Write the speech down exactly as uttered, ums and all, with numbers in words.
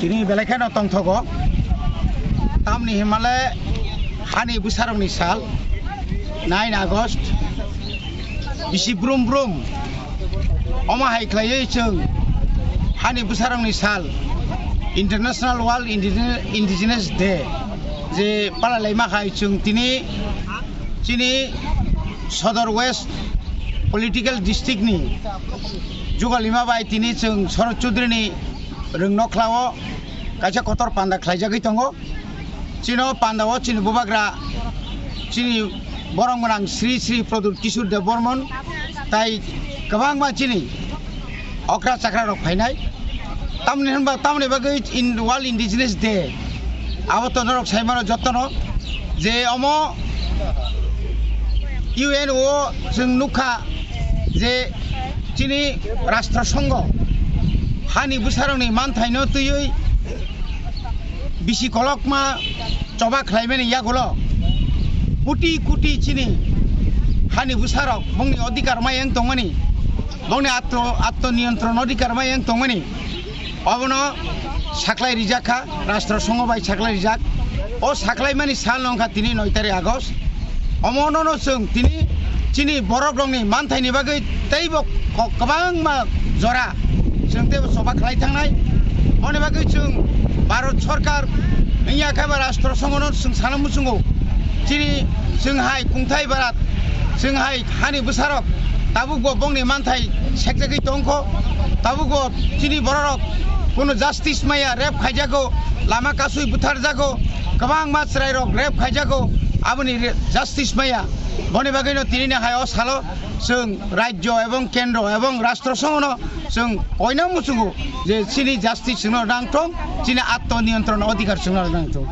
Tini belai kheno tongthogo. Tamni himale hani bwsarokni sal, nine August. Bisi brum brum. Omo hai khlaiwi chwng hani bwsarokni sal, International World Indigene-, Indigenous Day, je palalaima hai chwng tini chini Sodor West Political District ni jugalima bai tini chwng Sharad Chaudhary ni rwngnokhlao kaisa kotor panda khlaijagwi tongo. Chini o panda o chini bubagra, chini borom gwnang Sri Sri Pradyut Kishore Debbarman tai kwbangma chini okra chakra rok phainai. Tamni hwnba, tamni bagwi in World Indigenous Day. Abo to norok sai mano jotono je omo U N O chwng nukha je chini Rashtra Songho hani bwsarokni manthaino twiwi bisi kolokma choba khlaimani yagulo kuti kuti chini hani bwsarok bongni odhikar mai wng tongmani, bongni atto, atto niyantron odhikar mai wng tongmani, obono saklai rijak kha, Rashtra Songho bai saklai rijak. O saklaimani sal wngkha tini noi tarik August. Omono no chwng tini chini borok rokni manthaini bagwi teibo ko-, kwbangma jora chwng teibo choba khlai thangnai. Moni bagwi chwng Bharat Sarkar wngya khe ba Rashtra Songho no chwng sana muchungo. Chini chwng hai kungthai barat, chwng hai hani bwsarok tabukbo bongni manthai sekjagwi tongkho. Tabukbo chini bororok kuno justice maya, rape khaijago, lama kasui butharjago, kwbangma chwrairok rape khaijago, aboni re-, justice maya. Boni bagwino tinini hai o salo chwng rajyo ebong kendro ebong rashtra songhono chwng koina muchungo je chini justice chwngno nangthong, chini atto niyantron odhikar chwngno nangthong.